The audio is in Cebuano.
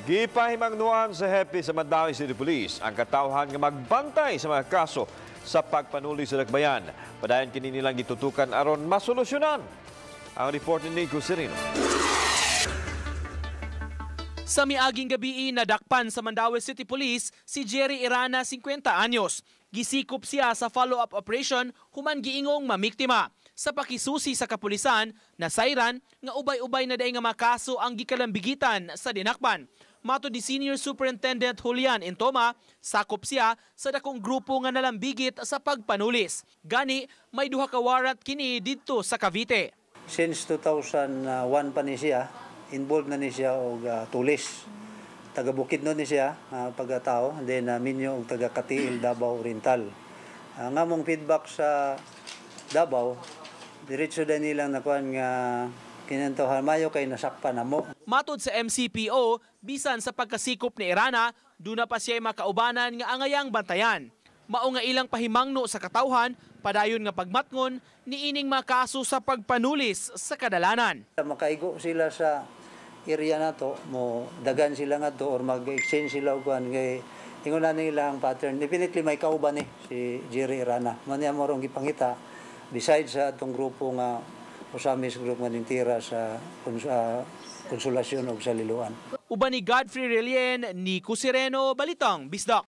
Gipahimangnuan sa hepe sa Mandaue City Police ang katawhan nga magbantay sa mga kaso sa pagpanuli sa dakbayan. Padayon kini nilang gitutukan aron masolusyonan. Ang report ni Nico Sereno. Sa miaging gabii, nadakpan sa Mandaue City Police si Jerry Irana, 50 anyos. Gisikop siya sa follow-up operation human giingong mamiktima. Sa pakisusi sa kapulisan, nasayran nga ubay-ubay na day nga makaso ang gikalambigitan sa dinakpan. Matod ni Senior Superintendent Julian Intoma, sakop siya sa dakong grupo nga nalambigit sa pagpanulis. Gani, may duha ka warrant kini didto sa Cavite. Since 2001 pa ni siya, involved na ni siya og tulis. Taga Bukidnon ni siya pagkatao, and then minyo og taga Cateel, Davao Oriental. Nga mong feedback sa Davao, diretso din nilang nakuan nga kinantohan mayo kay nasakpan na mo. Matod sa MCPO, bisan sa pagkasikop ni Irana, duna pa siya makaubanan nga angayang bantayan. Mao nga ilang pahimangno sa katawhan, padayon nga pagmatngon niining makaso sa pagpanulis sa kadalanan. Makaigo sila sa area nato, mo dagan sila ngadto or mag-exchange sila og kuan kay ingon na nila ang pattern. Definitely may kauban ni si Jerry Irana. Man niya mo rong gipangita besides sa atong grupo nga Osamis group nga nintira sa Konsolasyon ug sa Liloan. Uban ni Godfrey Relien, Nico Sereno, Balitang Bisdak.